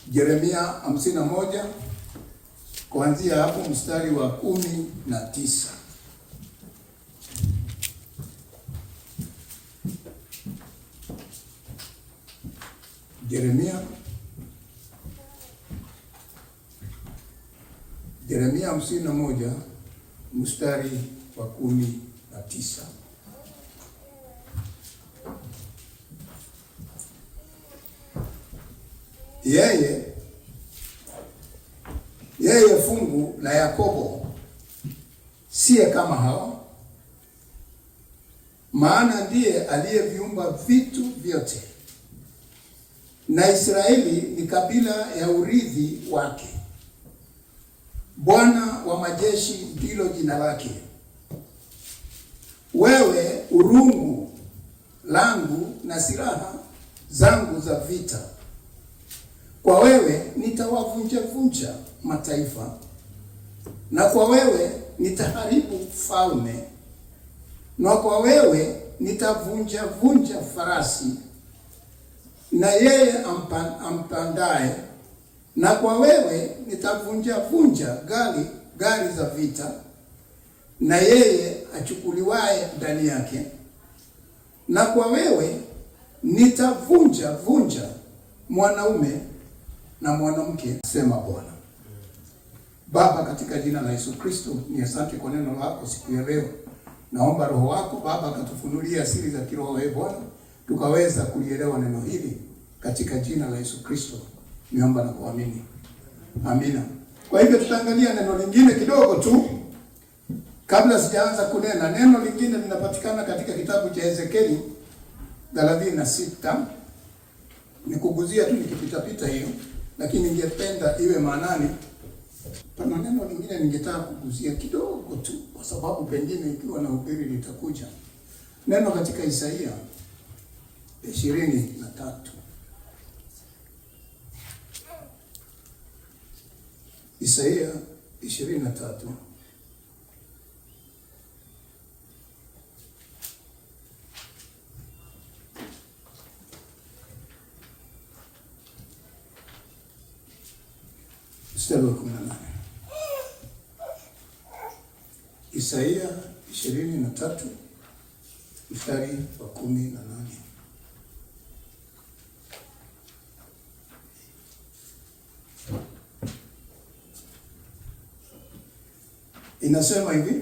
Yeremia 51 kuanzia hapo mstari wa 19. Yeremia 51 mstari wa 19. Yeye fungu la Yakobo siye kama hao, maana ndiye aliyeviumba vitu vyote, na Israeli ni kabila ya urithi wake. Bwana wa majeshi ndilo jina lake. Wewe urungu langu na silaha zangu za vita, kwa wewe nitawavunjavunja mataifa, na kwa wewe nitaharibu falme, na kwa wewe nitavunjavunja farasi na yeye ampandaye, na kwa wewe nitavunjavunja gari za vita, na yeye achukuliwaye ndani yake, na kwa wewe nitavunja vunja mwanaume na mwanamke, sema Bwana. Baba, katika jina la Yesu Kristo, ni asante kwa neno lako siku ya leo. Naomba Roho wako Baba akatufunulia siri za kiroho, ee Bwana, tukaweza kulielewa neno hili katika jina la Yesu Kristo niomba na kuamini, amina. Kwa hivyo tutaangalia neno lingine kidogo tu kabla sijaanza kunena. Neno lingine linapatikana katika kitabu cha Ezekieli 36. Nikuguzia tu nikipitapita hiyo, lakini ningependa iwe maanani. Pana neno lingine ningetaka kuguzia kidogo tu, kwa sababu pengine ikiwa na ubiri litakuja. Neno katika Isaia 23. Isaia 23 mstari wa 18. Isaia 23 mstari wa 18. Inasema hivi: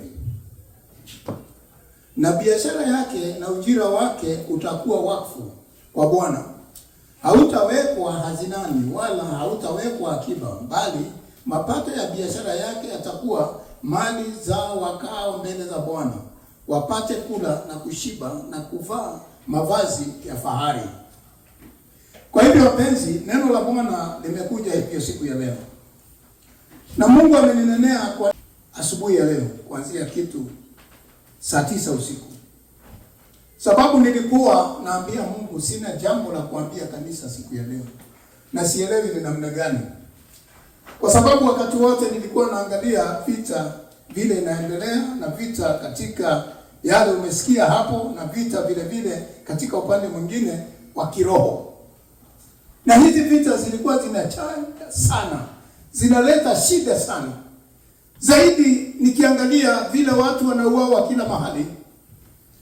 na biashara yake na ujira wake utakuwa wakfu kwa Bwana, hautawekwa hazinani wala hautawekwa akiba, bali mapato ya biashara yake yatakuwa mali za wakao mbele za Bwana, wapate kula na kushiba na kuvaa mavazi ya fahari. Kwa hivyo wapenzi, neno la Bwana limekuja hivyo siku ya leo, na Mungu ameninenea kwa asubuhi ya leo kuanzia kitu saa 9 usiku, sababu nilikuwa naambia Mungu sina jambo la kuambia kanisa siku ya leo na sielewi ni namna gani, kwa sababu wakati wote nilikuwa naangalia vita vile inaendelea, na vita katika yale umesikia hapo, na vita vile vile katika upande mwingine wa kiroho, na hizi vita zilikuwa zinachanga sana, zinaleta shida sana zaidi. Nikiangalia vile watu wanauawa kila mahali,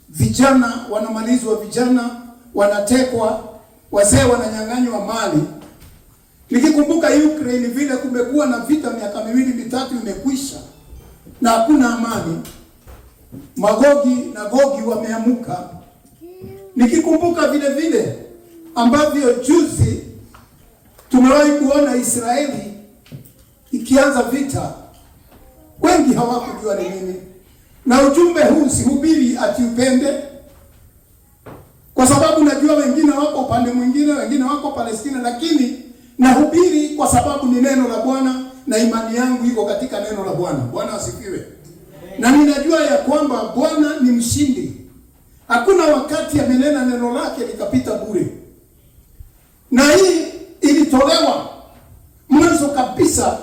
vijana wanamalizwa, vijana wanatekwa, wazee wananyang'anywa mali. Nikikumbuka Ukraine vile kumekuwa na vita miaka miwili mitatu imekwisha na hakuna amani, Magogi na Gogi wameamuka. Nikikumbuka vile vile ambavyo juzi tumewahi kuona Israeli ikianza vita, wengi hawakujua ni nini. Na ujumbe huu sihubiri ati upende, kwa sababu najua wengine wako upande mwingine, wengine wako Palestina, lakini nahubiri kwa sababu ni neno la Bwana na imani yangu iko katika neno la Bwana. Bwana asifiwe. Na ninajua ya kwamba Bwana ni mshindi. Hakuna wakati amenena neno lake likapita bure. Na hii ilitolewa mwanzo kabisa.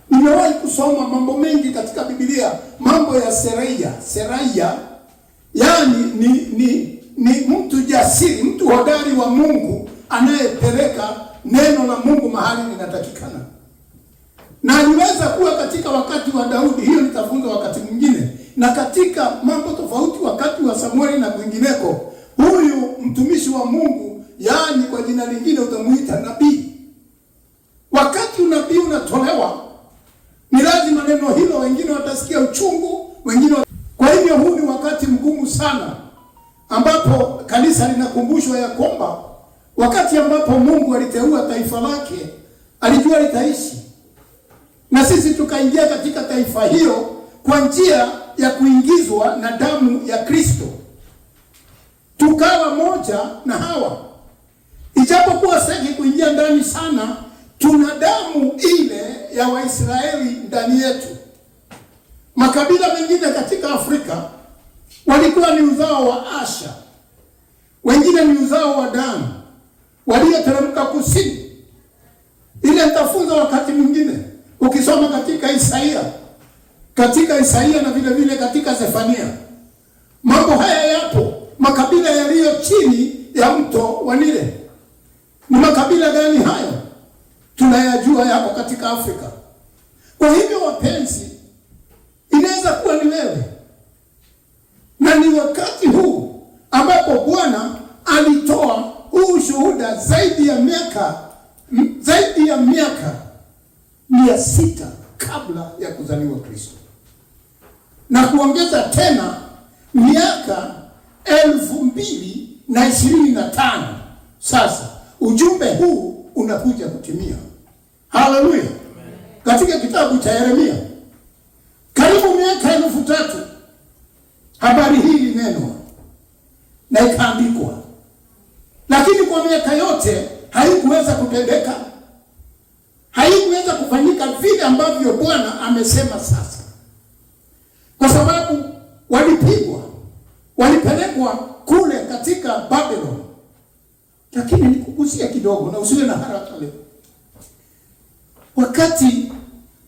Nimewahi kusoma mambo mengi katika Biblia, mambo ya Seraia. Seraia yani ni mtu jasiri, mtu hodari wa Mungu anayepeleka neno la Mungu mahali linatakikana. Na aliweza kuwa katika wakati wa Daudi, hiyo nitafunza wakati mwingine, na katika mambo tofauti wakati wa Samueli na kwingineko. Huyu mtumishi wa Mungu, yaani kwa jina lingine utamuita nabii. Wakati unabii unatolewa, ni lazima neno hilo, wengine watasikia uchungu, wengine. Kwa hivyo huu ni wakati mgumu sana, ambapo kanisa linakumbushwa ya kwamba wakati ambapo Mungu aliteua taifa lake, alijua litaishi, na sisi tukaingia katika taifa hiyo kwa njia ya kuingizwa na damu ya Kristo, tukawa moja na hawa. Ijapokuwa sitaki kuingia ndani sana, tuna damu ile ya Waisraeli ndani yetu. Makabila mengine katika Afrika walikuwa ni uzao wa Asha, wengine ni uzao wa Damu walioteremka kusini. Ile nitafunza wakati mwingine, ukisoma katika Isaia, katika Isaia na vile vile katika Zefania, mambo haya yapo. Makabila yaliyo chini ya mto wa Nile ni makabila gani hayo? Tunayajua, yako katika Afrika. Kwa hivyo, wapenzi, inaweza kuwa ni wewe, na ni wakati huu ambapo Bwana alitoa huu ushuhuda zaidi ya miaka 600 kabla ya kuzaliwa Kristo, na kuongeza tena miaka 2025. Sasa ujumbe huu unakuja kutimia. Haleluya! Katika kitabu cha Yeremia karibu miaka 3000 habari hii ilinenwa na ikaandikwa, lakini kwa miaka yote haikuweza kutendeka, haikuweza kufanyika vile ambavyo Bwana amesema sasa, kwa sababu walipigwa, walipelekwa kule katika Babylon. Lakini nikugusia kidogo na usiwe na haraka leo. Wakati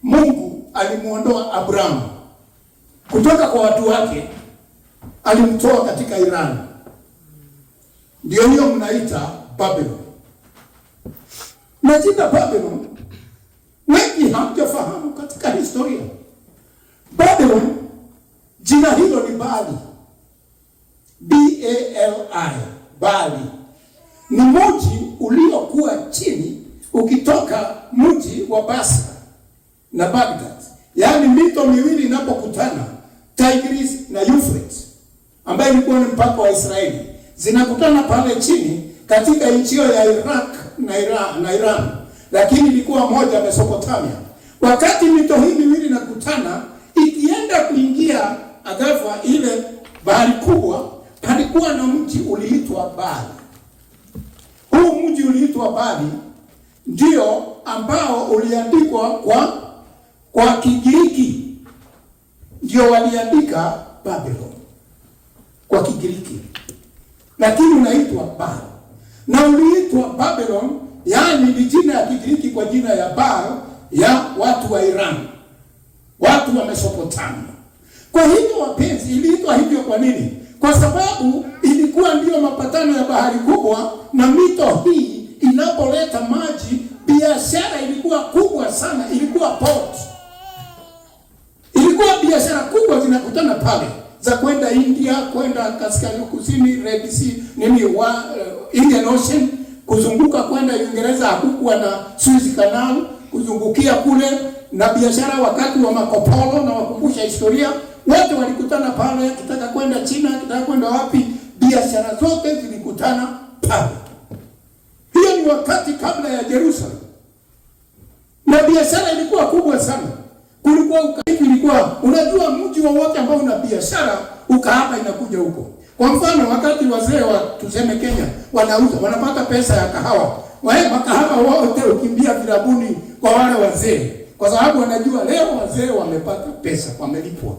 Mungu alimuondoa Abrahamu kutoka kwa watu wake, alimtoa katika Iran, ndio hiyo mnaita Babylon. Na jina Babylon wengi hamjafahamu katika historia. Babylon, jina hilo ni Bali, Bali, Bali ni mji uliokuwa chini ukitoka mji wa Basra na Baghdad, yaani mito miwili inapokutana, Tigris na Euphrates, ambayo ilikuwa ni mpaka wa Israeli, zinakutana pale chini katika nchi hiyo ya Iraq na Iran, lakini ilikuwa moja Mesopotamia. Wakati mito hii miwili inakutana ikienda kuingia Agafa, ile bahari kubwa, palikuwa na mji uliitwa Bali. Huu mji uliitwa Bali ndio ambao uliandikwa kwa Kigiriki, ndio waliandika Babylon kwa Kigiriki, lakini unaitwa Baal na uliitwa Babylon, yaani ni jina ya Kigiriki kwa jina ya Baal ya watu wa Iran, watu wa Mesopotamia. Kwa hivyo wapenzi, iliitwa hivyo kwa nini? Kwa sababu ilikuwa ndiyo mapatano ya bahari kubwa, na mito hii inapoleta maji, biashara ilikuwa kubwa sana, ilikuwa port, ilikuwa biashara kubwa zinakutana pale za kwenda India, kwenda kaskazini kusini, Red Sea, nini wa Indian Ocean, kuzunguka kwenda Uingereza, hakukuwa na Suez Canal, kuzungukia kule na biashara wakati wa Marco Polo, na wakumbusha historia, wote walikutana pale, kitaka kwenda China, kitaka kwenda wapi, biashara zote zilikutana pale. Hiyo ni wakati kabla ya Jerusalem, na biashara ilikuwa kubwa sana. Kulikuwa ukahaba, ilikuwa unajua, mji wowote ambao una biashara ukahaba inakuja huko. Kwa mfano, wakati wazee wa tuseme Kenya wanauza, wanapata pesa ya kahawa, wale makahaba wote ukimbia vilabuni kwa wale wazee, kwa sababu wanajua leo wazee wamepata pesa, wamelipwa.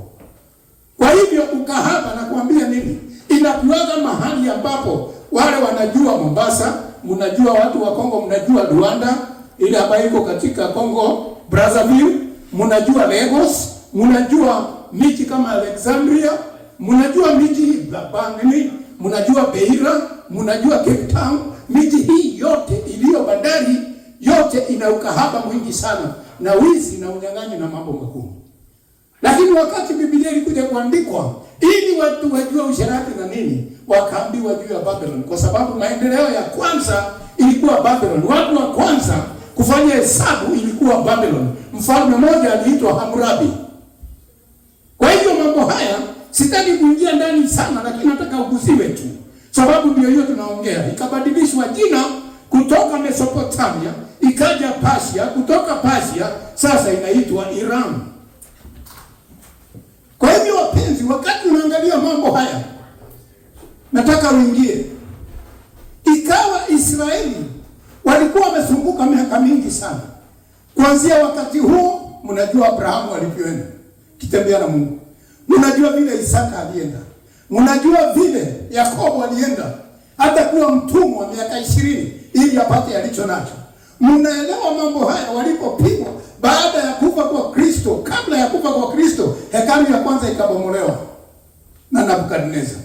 Kwa hivyo ukahaba, nakuambia nini, inakuwaga mahali ambapo wale wanajua Mombasa, mnajua watu wa Kongo, mnajua Luanda ile ambayo iko katika Kongo Brazzaville, mnajua Lagos, mnajua miji kama Alexandria, mnajua miji nini, mnajua Beira, mnajua Cape Town. Miji hii yote iliyo bandari Yote ina ukahaba mwingi sana na wizi na unyang'anyi na mambo makuu. Lakini wakati Biblia ilikuja kuandikwa ili watu wajue usherati na nini, wakaambiwa juu ya Babylon, kwa sababu maendeleo ya kwanza ilikuwa Babylon. Watu wa kwanza kufanya hesabu ilikuwa Babylon. Mfalme mmoja aliitwa Hammurabi. Kwa hivyo mambo haya sitaki kuingia ndani sana, lakini nataka ugusiwe tu, sababu ndio hiyo tunaongea. Ikabadilishwa jina kutoka Mesopotamia ikaja Persia, kutoka Persia sasa inaitwa Iran. Kwa hivyo wapenzi, wakati unaangalia mambo haya, nataka uingie. Ikawa Israeli walikuwa wamesumbuka miaka mingi sana. Kuanzia wakati huo, mnajua Abrahamu alivyoenda kitembea na Mungu, mnajua vile Isaka alienda, mnajua vile Yakobo alienda hata kuwa mtumwa miaka 20 ili apate alicho nacho. Mnaelewa mambo haya walipopigwa baada ya kufa kwa Kristo. Kabla ya kufa kwa Kristo, hekalu ya kwanza ikabomolewa na Nebukadneza.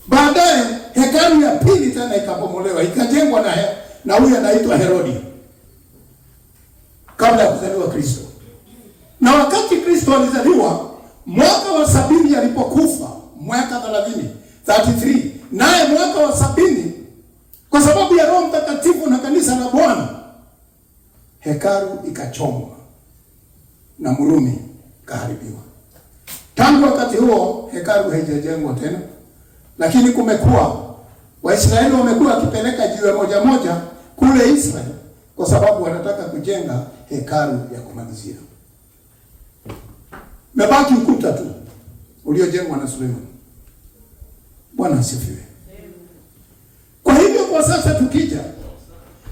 Baadaye hekalu ya pili tena ikabomolewa, ikajengwa na huyu anaitwa Herodi, kabla ya kuzaliwa Kristo. Na wakati Kristo alizaliwa mwaka wa 70 alipokufa, mwaka 33, naye mwaka wa 70, kwa sababu ya Roho Mtakatifu na kanisa la Bwana, hekalu ikachomwa na Mrumi kaharibiwa. Tangu wakati huo hekalu haijajengwa tena, lakini kumekuwa Waisraeli wamekuwa wakipeleka jiwe moja moja kule Israeli kwa sababu wanataka kujenga hekalu ya kumalizia. Mebaki ukuta tu uliojengwa na Suleiman. Bwana asifiwe. Kwa hivyo kwa sasa tukija,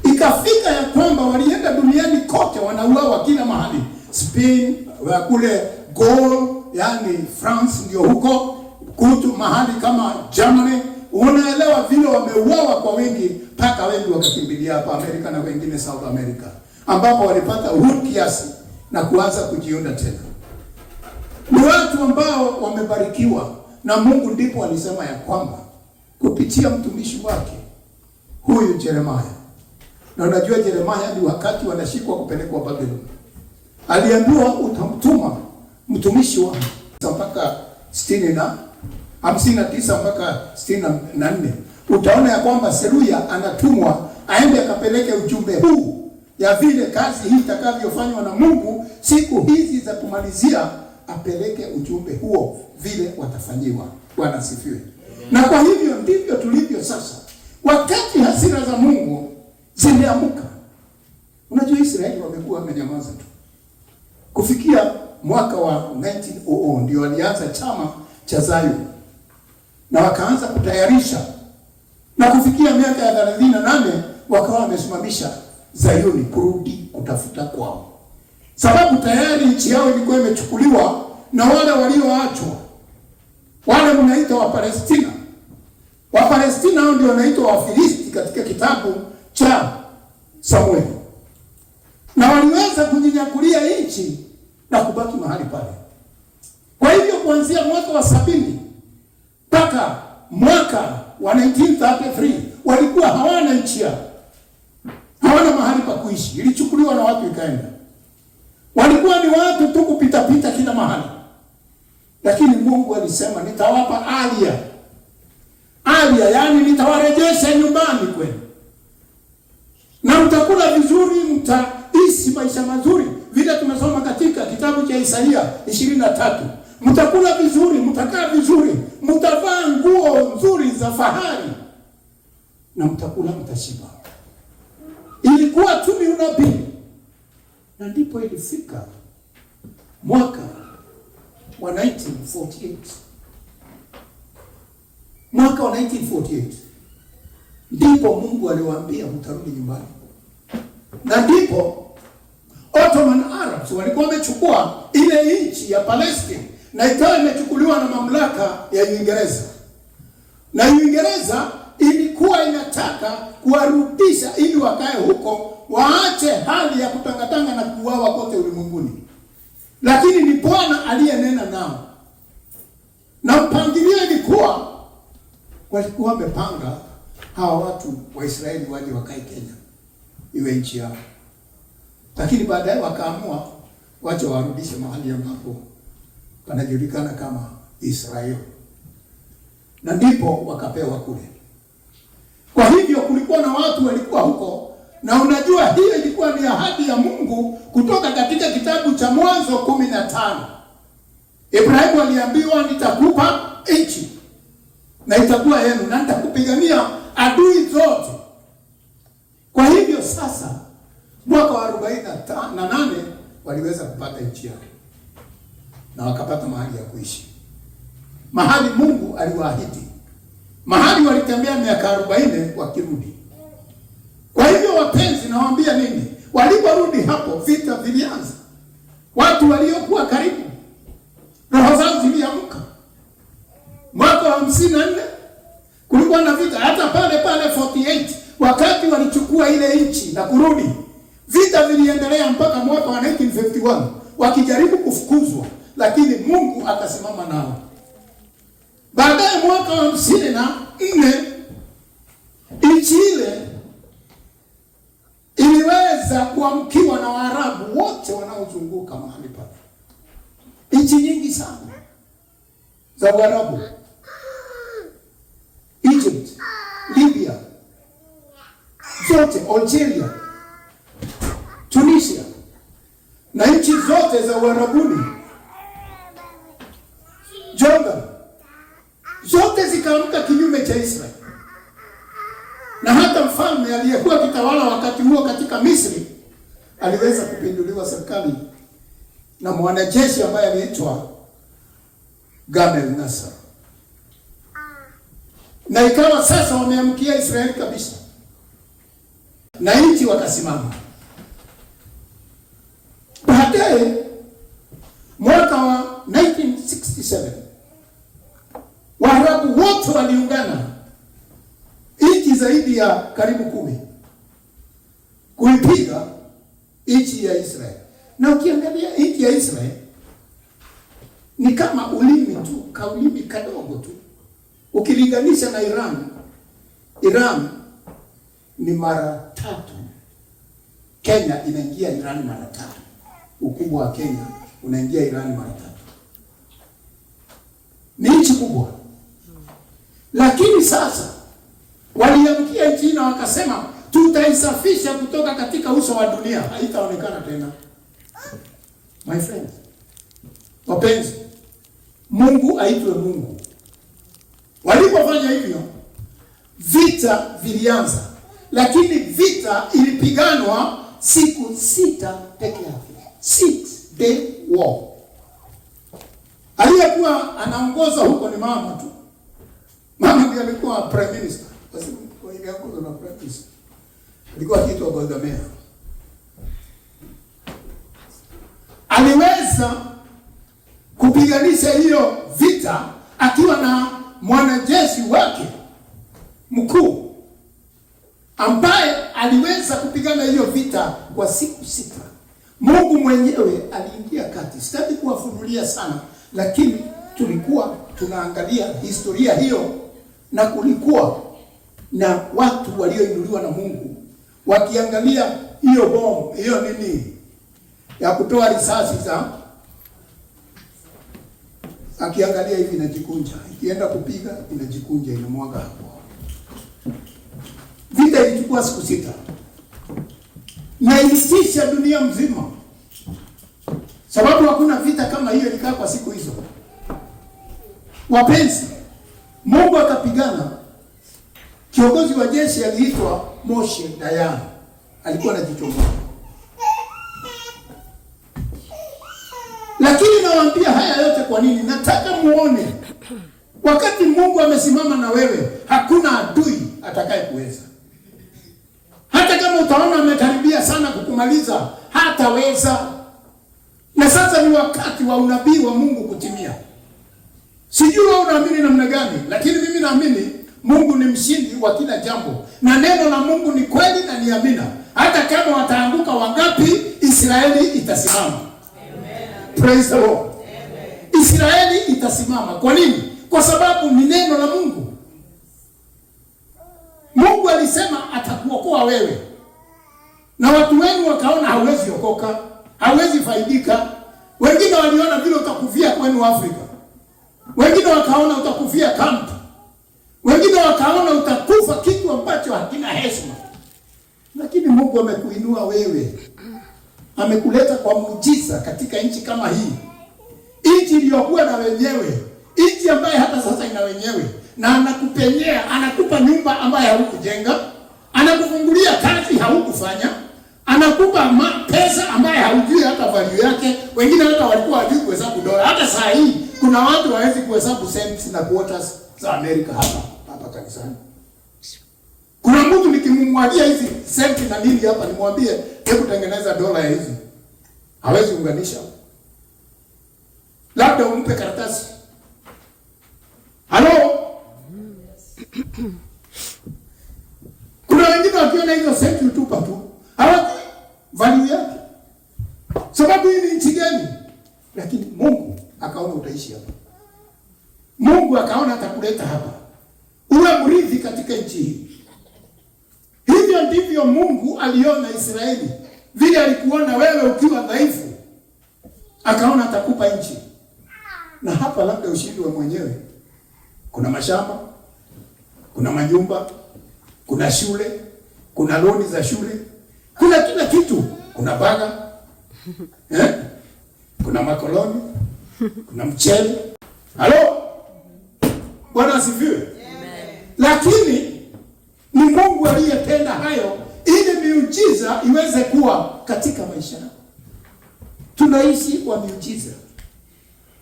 ikafika ya kwamba walienda duniani kote, wanauawa kila mahali, Spain, kule Gaul, yani France ndio huko kutu, mahali kama Germany. Unaelewa vile wameuawa kwa wingi, mpaka wengi wakakimbilia hapa Amerika na wengine South America, ambapo walipata uhuru kiasi na kuanza kujiunda tena. Ni watu ambao wamebarikiwa na Mungu. Ndipo alisema ya kwamba kupitia mtumishi wake huyu Yeremia. Na unajua Yeremia ni wakati wanashikwa kupelekwa Babeli, aliambiwa utamtuma mtumishi wake mpaka 59 mpaka 64. Utaona ya kwamba Seruya anatumwa aende akapeleke ujumbe huu ya vile kazi hii itakavyofanywa na Mungu siku hizi za kumalizia, apeleke ujumbe huo vile watafanyiwa. Bwana asifiwe. Na kwa hivyo ndivyo tulivyo sasa, wakati hasira za Mungu zimeamuka. Unajua Israeli wamekuwa wamenyamaza tu kufikia mwaka wa 1900 ndio walianza chama cha Zayuni na wakaanza kutayarisha, na kufikia miaka ya 38 wakawa wamesimamisha Zayuni kurudi kutafuta kwao, sababu tayari nchi yao ilikuwa imechukuliwa na wale walioachwa, wale mnaita wa Palestina. Wa Palestina hao ndio wanaitwa Wafilisti katika kitabu cha Samueli, na waliweza kujinyakulia nchi na kubaki mahali pale. Kwa hivyo kuanzia mwaka wa 70 mpaka mwaka wa 1933 walikuwa hawana nchi yao, hawana mahali pa kuishi, ilichukuliwa na watu ikaenda. Walikuwa ni watu tu kupita pita kila mahali, lakini Mungu alisema nitawapa alia alia, yani nitawarejesha nyumbani kwenu na mtakula vizuri, mtaishi maisha mazuri, vile tumesoma katika kitabu cha Isaia 23. Mtakula vizuri, mtakaa vizuri, mtavaa nguo nzuri za fahari na mtakula, mtashiba. Ilikuwa tu ni unabii, na ndipo ilifika mwaka wa 1948. Mwaka wa 1948 ndipo Mungu aliwaambia mtarudi nyumbani, na ndipo Ottoman Arabs walikuwa wamechukua ile nchi ya Palestine na ikawa imechukuliwa na mamlaka ya Uingereza, na Uingereza ilikuwa inataka kuwarudisha ili wakae huko, waache hali ya kutangatanga na kuuawa kote ulimwenguni, lakini ni Bwana aliyenena nao, na mpangilio ilikuwa walikuwa wamepanga hawa watu wa Israeli waje wakae Kenya iwe nchi yao. Lakini baadaye wakaamua wacha warudishe mahali ambapo panajulikana kama Israeli, na ndipo wakapewa kule. Kwa hivyo kulikuwa na watu walikuwa huko, na unajua hiyo ilikuwa ni ahadi ya Mungu kutoka katika kitabu cha Mwanzo 15. Ibrahimu aliambiwa, nitakupa nchi na itakuwa yenu na nitakupigania adui zote. Kwa hivyo sasa mwaka wa 48 waliweza kupata nchi yao na wakapata mahali ya kuishi, mahali Mungu aliwaahidi, mahali walitembea miaka 40 wakirudi. Kwa hivyo wapenzi, nawaambia nini? Waliporudi hapo, vita vilianza. Watu waliokuwa karibu roho zao ziliamka. Mwaka wa 54 kulikuwa na vita, hata pale pale 48 wakati walichukua ile nchi na kurudi, vita viliendelea mpaka mwaka wa 1951 wakijaribu kufukuzwa, lakini Mungu akasimama nao. Baadaye mwaka wa 54 nchi ile iliweza kuamkiwa na Waarabu wote wanaozunguka mahali pale. Nchi nyingi sana za Uarabu, Egypt, Libya, zote, Algeria, Tunisia na nchi zote za Uarabuni, Jordan, zote zikaamka kinyume cha Israeli. Na hata mfalme aliyekuwa kitawala wakati huo katika Misri aliweza kupinduliwa serikali na mwanajeshi ambaye aliitwa Gamal Nasser. Na ikawa sasa wameamkia Israeli kabisa, na nchi wakasimama. Baadaye mwaka wa 1967 Waarabu wote waliungana, nchi zaidi ya karibu 10, kuipiga nchi ya Israeli. Na ukiangalia nchi ya Israeli ni kama ulimi tu, kaulimi kadogo tu. Ukilinganisha na Iran, Iran ni mara 3. Kenya inaingia Iran mara 3. Ukubwa wa Kenya unaingia Iran mara 3. Ni nchi kubwa. Lakini sasa waliamkia nchi na wakasema tutaisafisha kutoka katika uso wa dunia, haitaonekana tena. My friends, wapenzi, Mungu aitwe Mungu. Walipofanya hivyo, vita vilianza, lakini vita ilipiganwa siku 6 peke yake. 6-day war. Aliyekuwa anaongoza huko ni mama tu. Mama ndiye alikuwa prime minister. Basi iliongozwa na prime minister. Alikuwa akiitwa Golda Meir. Aliweza kupiganisha hiyo vita akiwa na mwanajeshi wake mkuu ambaye aliweza kupigana hiyo vita kwa siku 6. Mungu mwenyewe aliingia kati. Sitaki kuwafunulia sana, lakini tulikuwa tunaangalia historia hiyo, na kulikuwa na watu walioinuliwa na Mungu wakiangalia hiyo bomu, hiyo nini ya kutoa risasi za, akiangalia hivi inajikunja, ikienda kupiga inajikunja, inamwaga hapo. Vita ilichukua siku 6 na ilitisha dunia mzima, sababu hakuna vita kama hiyo ilikaa kwa siku hizo. Wapenzi, Mungu akapigana. Kiongozi wa jeshi aliitwa Moshe Dayan, alikuwa na jicho moja. Lakini nawaambia haya yote kwa nini? Nataka muone wakati Mungu amesimama na wewe, hakuna adui atakayekuweza. Hata kama utaona amekaribia sana kukumaliza, hataweza. Na sasa ni wakati wa unabii wa Mungu kutimia. Sijui wewe unaamini namna gani, lakini mimi naamini Mungu ni mshindi wa kila jambo, na neno la Mungu ni kweli na ni amina. Hata kama wataanguka wangapi, Israeli itasimama. Amen. Praise the Lord. Amen. Israeli itasimama. Kwa nini? Kwa sababu ni neno la Mungu. Mungu alisema atakuokoa wewe, na watu wenu wakaona hauwezi okoka. okoka, hauwezi faidika. Wengine waliona vile utakufia kwenu Afrika, wengine wakaona utakufia kampu, wengine wakaona utakufa kitu ambacho hakina heshima. Lakini Mungu amekuinua wewe, amekuleta kwa muujiza katika nchi kama hii, nchi iliyokuwa na wenyewe, nchi ambaye hata sasa ina wenyewe, na anakupenyea, anakupa nyumba ambaye haukujenga, anakufungulia kazi haukufanya, anakupa pesa ambaye haujui hata value yake. Wengine hata walikuwa hawajui kuhesabu dola. Hata saa hii kuna watu hawezi kuhesabu cents na quarters za Amerika hapa hapa kanisani. Kuna mtu nikimwagia hizi senti na nini hapa, nimwambie hebu tengeneza dola ya hizi, hawezi unganisha. Labda umpe karatasi. Halo? Kuna wengine wakiona hizo senti utupa tu, hawajui value yake, sababu hii ni nchi gani. Lakini Mungu akaona utaishi hapa, Mungu akaona atakuleta hapa uwe mrithi katika nchi hii. Hivyo ndivyo Mungu aliona Israeli, vile alikuona wewe ukiwa dhaifu, akaona atakupa nchi. Na hapa labda ushindi wa mwenyewe, kuna mashamba, kuna manyumba, kuna shule, kuna loni za shule, kuna kila kitu, kuna baga eh? Kuna makoloni, kuna mchele. Halo, Bwana asifiwe. Lakini ni Mungu aliyetenda hayo ili miujiza iweze kuwa katika maisha yako. Tunaishi kwa miujiza,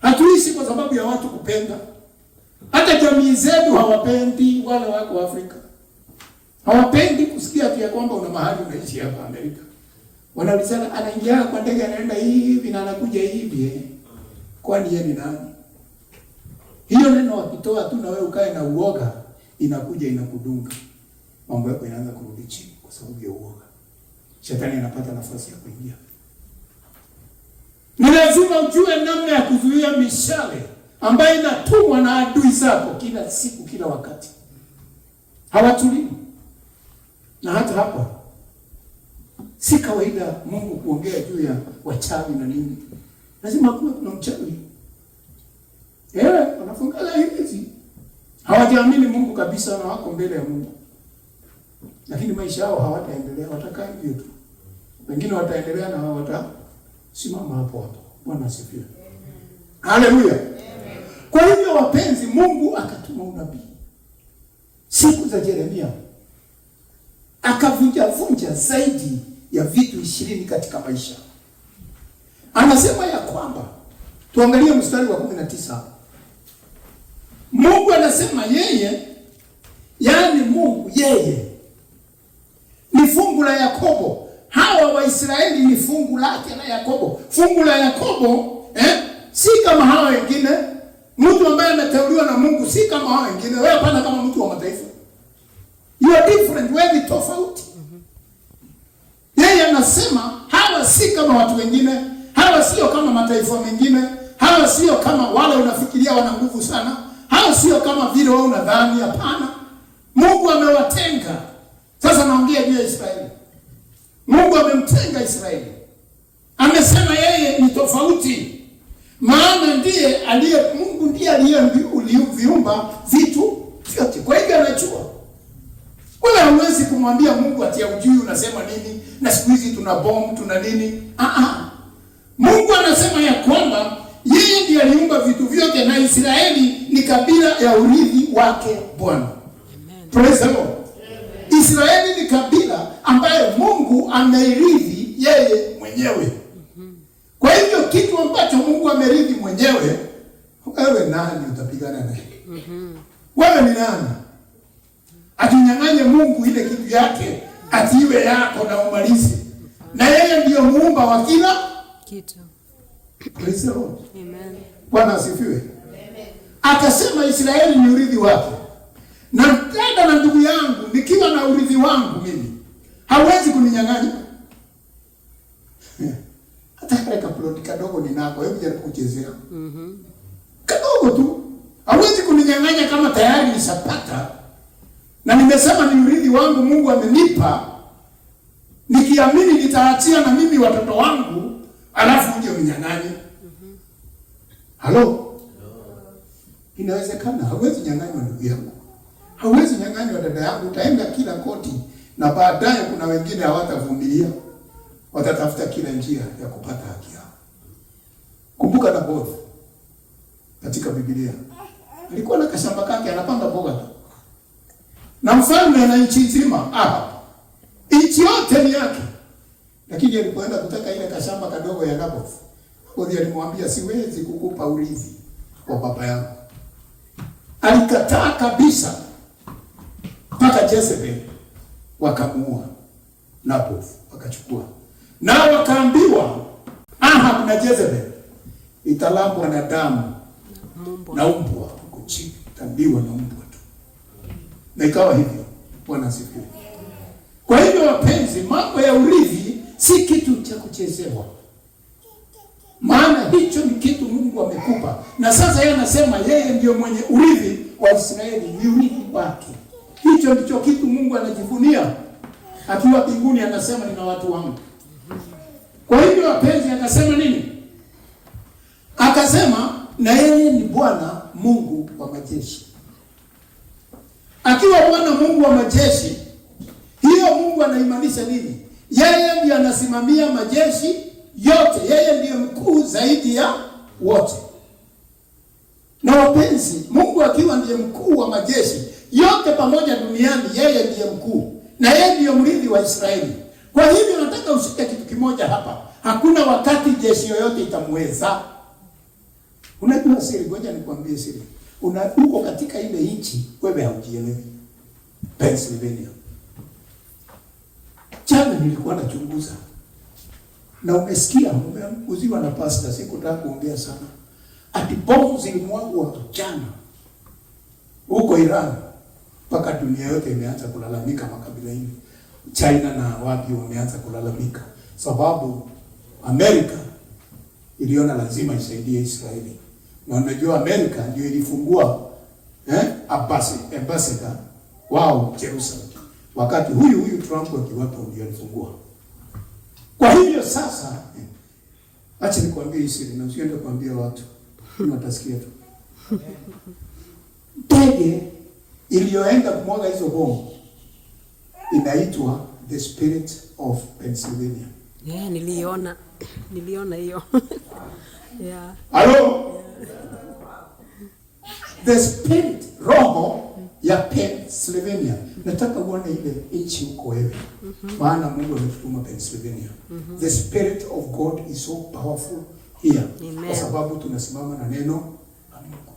hatuishi kwa sababu ya watu kupenda. Hata jamii zetu hawapendi, wale wako Afrika hawapendi kusikia tu ya kwamba una mahali unaishi hapa Amerika. Wanaulizana, anaingia kwa ndege anaenda hivi na anakuja hivi eh. Kwani yeye ni nani? Hiyo neno wakitoa tu na wewe ukae na uoga, inakuja inakudunga, mambo yako inaanza kurudi chini kwa sababu ya uoga. Shetani anapata nafasi ya kuingia. Ni lazima ujue namna ya kuzuia mishale ambayo inatumwa na adui zako kila siku, kila wakati. Hawatulii. Na hata hapa si kawaida Mungu kuongea juu ya wachawi na nini. Lazima kuwe kuna mchawi. Wanafunga hizi. Hawajaamini Mungu kabisa na wako mbele ya Mungu. Lakini maisha yao hawataendelea, watakaa hivyo tu. Wengine wataendelea na watasimama hapo hapo. Bwana asifiwe. Haleluya. Kwa hivyo wapenzi, Mungu akatuma unabii siku za Yeremia, akavunja vunja zaidi ya vitu 20 katika maisha. Anasema ya kwamba, tuangalie mstari wa 19. Mungu anasema yeye, yaani Mungu yeye ni fungu la Yakobo. Hawa Waisraeli ni fungu lake la Yakobo. Fungu la Yakobo si kama hawa wengine. Mtu ambaye ameteuliwa na Mungu si kama hawa wengine. Wewe hapana kama mtu wa mataifa. You are different, wewe ni tofauti. Yeye anasema hawa si kama watu wengine, hawa sio kama mataifa mengine, hawa sio kama wale unafikiria wana nguvu sana, hawa sio kama vile wewe unadhani. Hapana. Mungu amewatenga. Sasa naongea juu ya Israeli. Mungu amemtenga Israeli. Amesema yeye ni tofauti. Maana ndiye aliye Mungu ndiye aliyeviumba vitu vyote. Kwa hivyo anajua. Wala huwezi kumwambia Mungu ati hujui unasema nini, na siku hizi tuna bomu, tuna nini. Mungu anasema ya kwamba yeye ndiye aliumba vitu vyote na Israeli ni kabila ya urithi wake Bwana. Praise the Lord. Amen. Israeli ni kabila ambaye Mungu amerithi yeye mwenyewe. Kwa hivyo kitu ambacho Mungu amerithi mwenyewe, wewe nani utapigana naye? Wewe ni nani? Atunyang'anye Mungu ile kitu yake, atiwe yako na umalize. Na yeye ndiyo muumba wa kila kitu. Praise the Lord. Amen. Bwana asifiwe. Amen. Akasema Israeli ni urithi wake. Na dada na ndugu yangu, nikiwa na urithi wangu mimi, hawezi kuninyang'anya. Hata kale kaploti kadogo ninako, hebu jaribu kuchezea. Kadogo tu. Hawezi kuninyang'anya kama tayari nishapata. Na nimesema ni urithi wangu, Mungu amenipa. Nikiamini nitaachia na mimi watoto wangu, alafu uje unyang'anye. Halo? Inawezekana. Hauwezi nyang'anywa ndugu yangu, hauwezi nyang'anywa dada yangu. Utaenda kila koti, na baadaye kuna wengine hawatavumilia, watatafuta kila njia ya kupata haki yao. Kumbuka Naboth katika Biblia alikuwa na kashamba kake, anapanda mboga tu, na mfalme na nchi nzima, nchi yote ni yake, lakini alipoenda kutaka ile kashamba kadogo ya Naboth, Naboth alimwambia siwezi kukupa urithi wa baba yangu. Alikataa kabisa mpaka Jezebel wakamuua Naboth, wakachukua na wakaambiwa Ahab na Jezebel italambwa na damu na umbwa huko chini, italiwa na umbwa tu, na ikawa hivyo. Bwana asifiwe. Kwa hivyo wapenzi, mambo ya urithi si kitu cha kuchezewa, maana hicho ni kitu Mungu amekupa, na sasa yeye anasema yeye ndiyo mwenye urithi wa Israeli, ni urithi wake. Hicho ndicho kitu Mungu anajivunia akiwa mbinguni, anasema nina watu wangu. Kwa hivyo wapenzi, akasema nini? Akasema na yeye ni Bwana Mungu wa majeshi. Akiwa Bwana Mungu wa majeshi, hiyo Mungu anaimanisha nini? Yeye ndiye anasimamia majeshi yote, yeye ndiye mkuu zaidi ya wote. Na wapenzi, Mungu akiwa ndiye mkuu wa majeshi yote pamoja duniani, yeye ndiye mkuu na yeye ndiye mrithi wa Israeli. Kwa hivyo nataka ushike kitu kimoja hapa, hakuna wakati jeshi yoyote itamweza. Unajua siri, ngoja nikwambie siri. Uko katika ile nchi wewe haujielewi. Pennsylvania. Jana nilikuwa nachunguza. Na umesikia, umeambuziwa na pastor, sikutaka kuongea sana. Ati bomu zilimwagwa jana huko Iran, mpaka dunia yote imeanza kulalamika, makabila hivi China na wapi wameanza kulalamika, sababu Amerika iliona lazima isaidie Israeli. Na unajua Amerika ndio ilifungua ambassador wao Jerusalem, wakati huyu Trump akiwapo ndio alifungua. Kwa hivyo sasa, acha nikwambie hii siri na usiende kuambia watu, watasikia tu. Ndege iliyoenda kumwaga hizo bomu inaitwa the Spirit of Pennsylvania. Yeah, niliona hiyo. Yeah. Hello? The Spirit, roho ya Pennsylvania. Nataka uone ile nchi huko wewe. Maana Mungu ametutuma Pennsylvania. The Spirit of God is so powerful here. Amen. Kwa sababu tunasimama na neno la Mungu.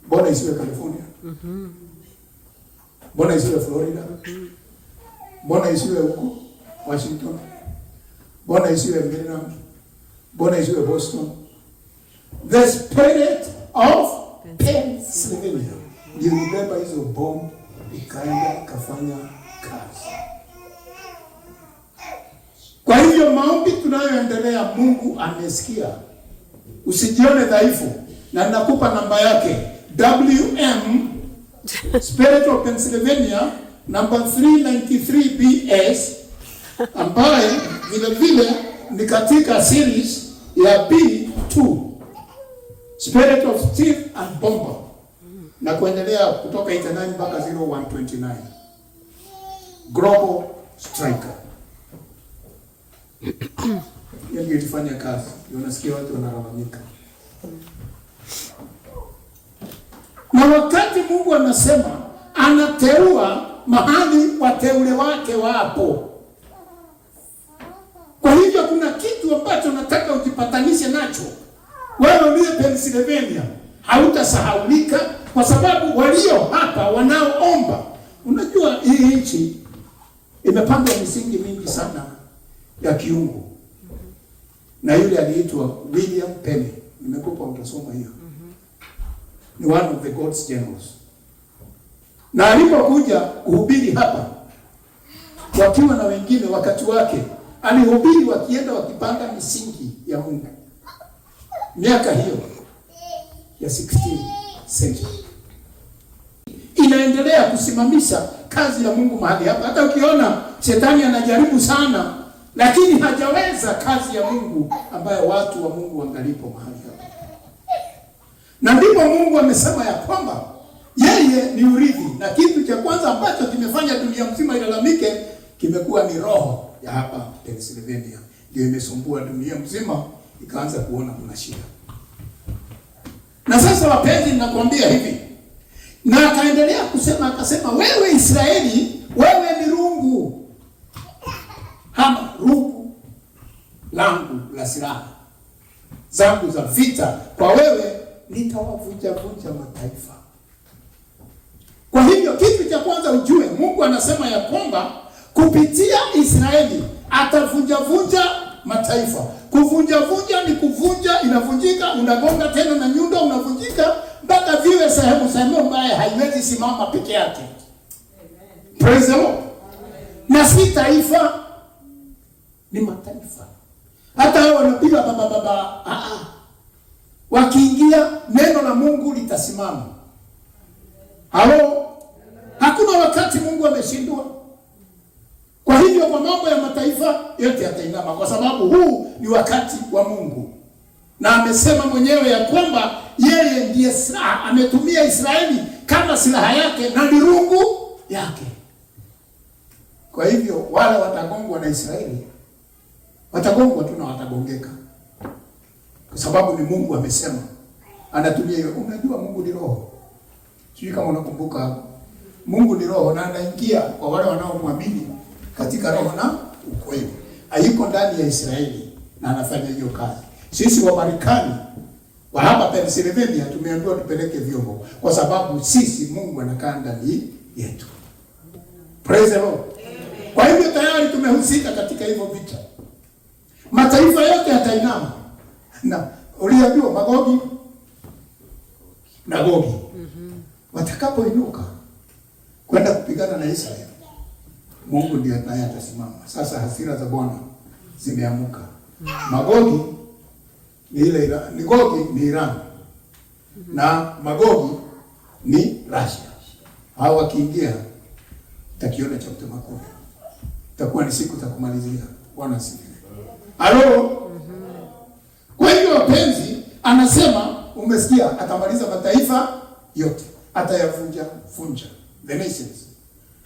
Mbona isiwe California? Mbona isiwe Florida? Mbona isiwe huko Washington? Mbona isiwe Maryland? Mbona isiwe Boston? The Spirit of Pennsylvania ndio ilibeba hizo bomu ikaenda ikafanya kazi. Kwa hivyo maombi tunayoendelea, Mungu amesikia. Usijione dhaifu, na nakupa namba yake WM Spirit of Pennsylvania number 393 BS, ambaye vile vile ni katika series ya B2 Spirit of Thief and Bomber, na kuendelea kutoka 89 mpaka 0129 Global Striker. Hiyo ndio ilifanya kazi. Unasikia watu wanalalamika. Na wakati Mungu anasema anateua mahali wateule wake wapo. Kwa hivyo kuna kitu ambacho nataka ujipatanishe nacho. Wewe uliye Pennsylvania hautasahaulika, kwa sababu walio hapa wanaoomba. Unajua hii nchi imepandwa misingi mingi sana ya kiungu. Na yule aliitwa William Penny, nimekupa utasoma hiyo. Ni one of the God's generals. Na alipokuja kuhubiri hapa wakiwa na wengine wakati wake, alihubiri wakienda wakipanda misingi ya Mungu. Miaka hiyo ya 16th century inaendelea kusimamisha kazi ya Mungu mahali hapa. Hata ukiona shetani anajaribu sana lakini hajaweza kazi ya Mungu ambayo watu wa Mungu wangalipo mahali hapa. Na ndipo Mungu amesema ya kwamba yeye ni urithi, na kitu cha kwanza ambacho kimefanya dunia mzima ilalamike kimekuwa ni roho ya hapa Pennsylvania, ndio imesumbua dunia mzima, ikaanza kuona kuna shida. Na sasa wapenzi, ninakwambia hivi, na akaendelea kusema akasema, wewe Israeli, wewe ni rungu ama rungu langu la silaha zangu za vita, kwa wewe nitawavunja vunja mataifa. Kwa hivyo kitu cha kwanza ujue, Mungu anasema ya kwamba kupitia Israeli atavunjavunja mataifa. Kuvunjavunja ni kuvunja, inavunjika, unagonga tena na nyundo, unavunjika mpaka viwe sehemu sehemu ambaye haiwezi simama peke yake. Praise the Lord. Na si taifa, ni mataifa. Hata hao wanapiga baba baba, wakiingia neno la Mungu litasimama. Halo, hakuna wakati Mungu ameshindwa. Kwa hivyo kwa mambo ya mataifa yote yatainama, kwa sababu huu ni wakati wa Mungu, na amesema mwenyewe ya kwamba yeye ndiye silaha, ametumia Israeli kama silaha yake na ni rungu yake. Kwa hivyo wale watagongwa na Israeli watagongwa tu na watagongeka, kwa sababu ni Mungu amesema, anatumia hiyo. Unajua Mungu ni roho, sijui kama unakumbuka. Mungu ni roho na anaingia kwa wale wanaomwamini katika roho na ukweli. Hayuko ndani ya Israeli na anafanya hiyo kazi. Sisi wa Marekani wa hapa Pennsylvania tumeambiwa tupeleke vyombo, kwa sababu sisi Mungu anakaa ndani yetu. Praise the Lord. Kwa hivyo tayari tumehusika katika hivyo vita. Mataifa yote yatainama. Na uliambiwa Magogi na Gogi watakapoinuka kwenda kupigana na Israeli, Mungu ndiye naye atasimama. Sasa hasira za Bwana zimeamuka. Magogi ni ile Iran, ni Gogi ni Iran na Magogi ni Russia. Hao wakiingia takiona cha kutema kuni, takuwa ni siku za kumalizia. Bwana asifiwe. Halo. Kwa hivyo wapenzi, anasema umesikia, atamaliza mataifa yote, atayavunja vunja the nations.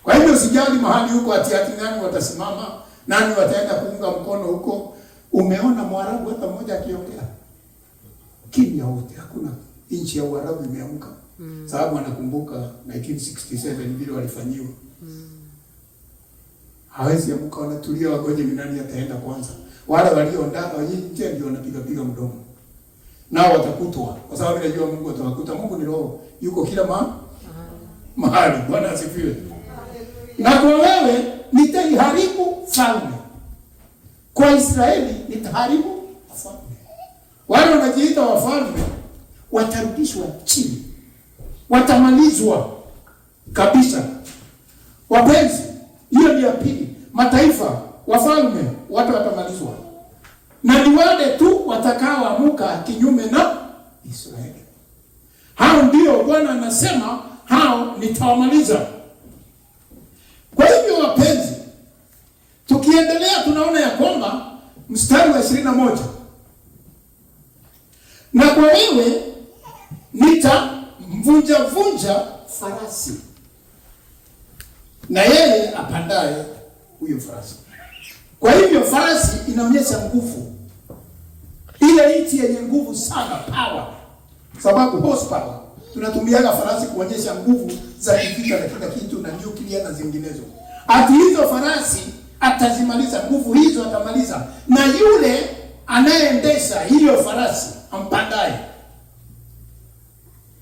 Kwa hivyo sijali mahali huko ati ati nani watasimama, nani wataenda kuunga mkono huko. Umeona Mwarabu hata mmoja akiongea? Kimya wote, hakuna nchi ya Uarabu imeamka. Sababu anakumbuka 1967 vile walifanyiwa. Hawezi amka, wanatulia, wagoje ni nani ataenda kwanza. Wale walio ndani nje ndio wanapiga piga mdomo, nao watakutwa, kwa sababu najua Mungu atawakuta. Mungu ni roho, yuko kila mahali. Bwana asifiwe. Na kwa wewe nitaiharibu falme, kwa Israeli nitaharibu wafalme. Wale wanajiita wafalme watarudishwa chini, watamalizwa kabisa. Wapenzi, hiyo ni ya pili. Mataifa, wafalme, watu watamalizwa, na ni wale tu watakaoamuka kinyume na Israeli. Hao ndio Bwana anasema hao nitawamaliza. Kwa hivyo wapenzi, tukiendelea tunaona ya kwamba mstari wa 21, na kwa wewe nitamvunja vunja farasi na yeye apandaye huyo farasi. Kwa hivyo farasi inaonyesha nguvu, ile nchi yenye nguvu sana, power, sababu horsepower. Tunatumiaga farasi kuonyesha nguvu za kivita na kila kitu na nuclear na zinginezo. Ati hizo farasi atazimaliza, nguvu hizo atamaliza, na yule anayeendesha hiyo farasi ampandaye,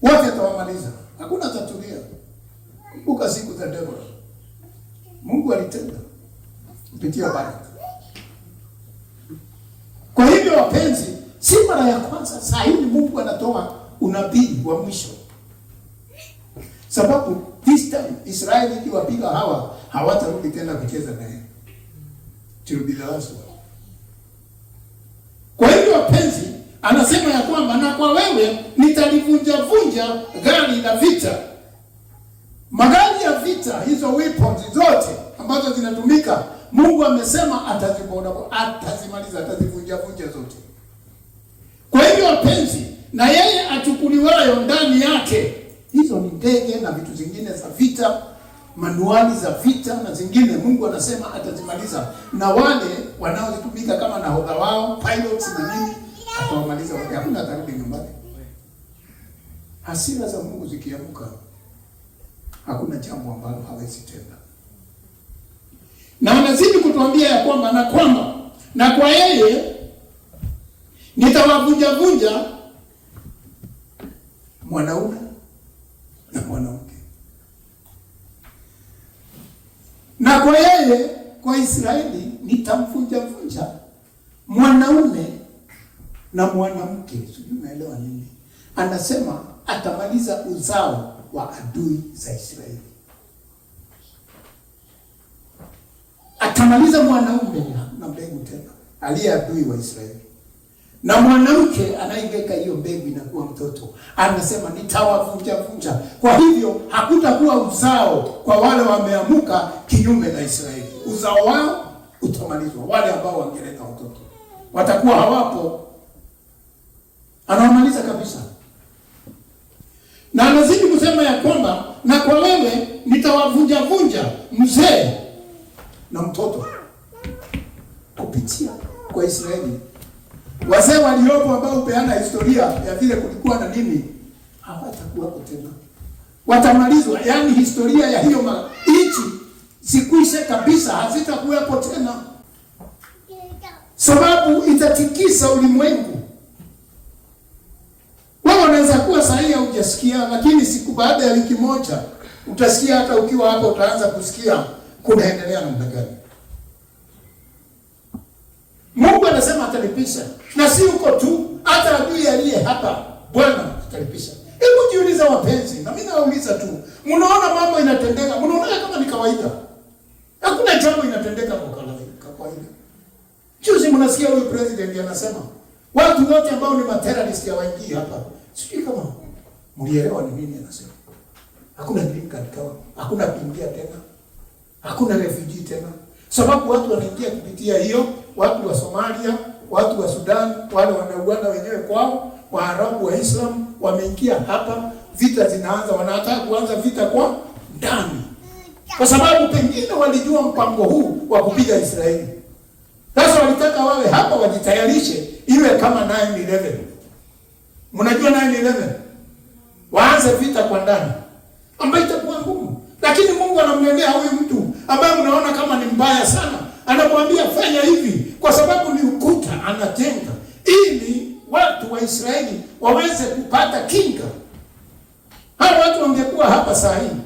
wote atawamaliza, hakuna atatulia. Kumbuka siku za Deborah, Mungu alitenda kupitia Baraka. Kwa hivyo wapenzi, si mara ya kwanza saa hii Mungu anatoa unabii wa mwisho, sababu this time Israeli ikiwapiga hawa hawatarudi tena kucheza naye. It will be the last one. Kwa hivyo wapenzi, anasema ya kwamba na kwa wewe nitalivunja vunja gari la vita, magari ya vita, hizo weapons zote ambazo zinatumika Mungu amesema ataziboda, atazimaliza, atazivunja vunja zote. Kwa hivyo wapenzi, na yeye achukuliwayo ndani yake, hizo ni ndege na vitu zingine za vita, manuali za vita na zingine, Mungu anasema atazimaliza, na wale wanaozitumika kama nahodha wao, pilots na nini, atawamaliza wote, hakuna atarudi nyumbani. Hasira za Mungu zikiamka, hakuna jambo ambalo hawezi tenda. Na anazidi kutuambia ya kwamba na kwamba na kwa yeye nitawavunjavunja mwanaume na mwanamke, na kwa yeye, kwa Israeli nitamvunjavunja mwanaume na mwanamke. Sijui unaelewa nini? Anasema atamaliza uzao wa adui za Israeli, atamaliza mwanaume na mbegu tena, aliye adui wa Israeli, na mwanamke anayeweka hiyo mbegu inakuwa mtoto. Anasema nitawavunja vunja. Kwa hivyo hakutakuwa uzao kwa wale wameamuka kinyume na Israeli. Uzao wao utamalizwa, wale ambao wangeleta watoto watakuwa hawapo. Anawamaliza kabisa. Na anazidi kusema ya kwamba na kwa wewe nitawavunja vunja mzee na mtoto, kupitia kwa Israeli. Wazee waliopo ambao hupeana historia ya vile kulikuwa na nini, hawatakuwako tena, watamalizwa. Yaani historia ya hiyo nchi zikwishe kabisa, hazitakuwepo tena, sababu itatikisa ulimwengu. Wewe unaweza kuwa sahihi hujasikia, lakini siku baada ya wiki moja utasikia. Hata ukiwa hapa utaanza kusikia kunaendelea namna gani. Mungu anasema atalipisha, na si huko tu, hata adui aliye hapa Bwana atalipisha. Hebu jiuliza wapenzi, na mimi nawauliza tu, mnaona mambo inatendeka, mnaona kama ni kawaida? Hakuna jambo inatendeka kwa kawaida. Juzi mnasikia huyu president anasema watu wote ambao ni materrorist hawaingii hapa. Sijui kama mlielewa ni nini anasema. Hakuna green card kama, hakuna kuingia tena, hakuna refugee tena, sababu watu wanaingia kupitia hiyo, watu wa Somalia, watu wa Sudan, wale wanauana wenyewe kwao, Waarabu wa Islam wameingia hapa, vita zinaanza, wanataka kuanza vita kwa ndani, kwa sababu pengine walijua mpango huu wa kupiga Israeli. Sasa walitaka wawe hapa wajitayarishe, iwe kama 9/11. Mnajua 9/11? Waanze vita kwa ndani, ambayo itakuwa ngumu, lakini Mungu anamnenea huyu mtu ambaye mnaona kama ni mbaya sana, anamwambia fanya hivi, kwa sababu ni ukuta anajenga ili watu wa Israeli waweze kupata kinga. Hawa watu wangekuwa hapa saa hii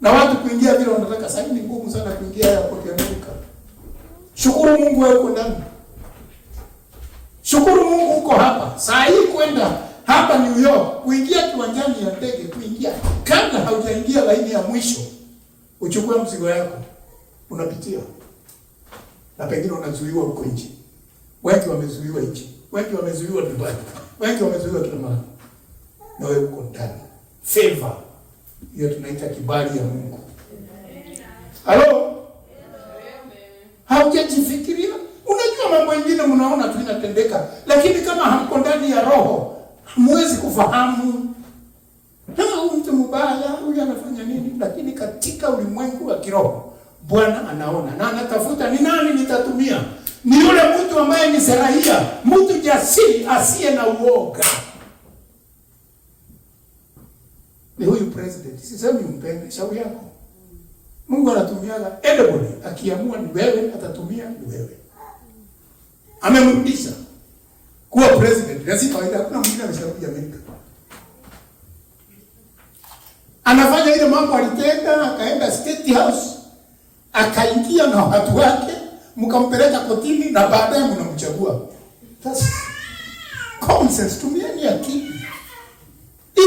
na watu kuingia vile wanataka. Saa hii ni ngumu sana kuingia airport ya Amerika. Shukuru Mungu wewe uko ndani. Shukuru Mungu uko hapa. Saa hii kwenda hapa New York, kuingia kiwanjani ya ndege, kuingia kabla haujaingia laini ya mwisho, uchukue mzigo yako, unapitia. Na pengine unazuiwa huko nje. Wengi wamezuiwa nje. Wengi wamezuiwa Dubai. Wengi wamezuiwa kila mahali. Na wewe uko ndani. Favor. Hiyo tunaita kibali ya Mungu. Halo? Haujajifikiria? Unajua mambo mengine mnaona tu inatendeka, lakini kama hamko ndani ya roho hamwezi kufahamu. Kama huyu mtu mbaya, huyu anafanya nini? Lakini katika ulimwengu wa kiroho Bwana anaona na anatafuta ni nani nitatumia. Ni yule mtu ambaye ni Serahia, mtu jasiri asiye na uoga. Ni huyu president. Sisemi umpende, shauri yako. Mungu anatumiaga anybody, akiamua ni wewe atatumia ni wewe. Amemrudisha kuwa president. Na si kawaida, hakuna mwingine amesharudi Amerika. Anafanya ile mambo alitenda, akaenda State House, akaingia na watu wake, mkampeleka kotini na baadaye mnamchagua. That's common sense, tumieni akili.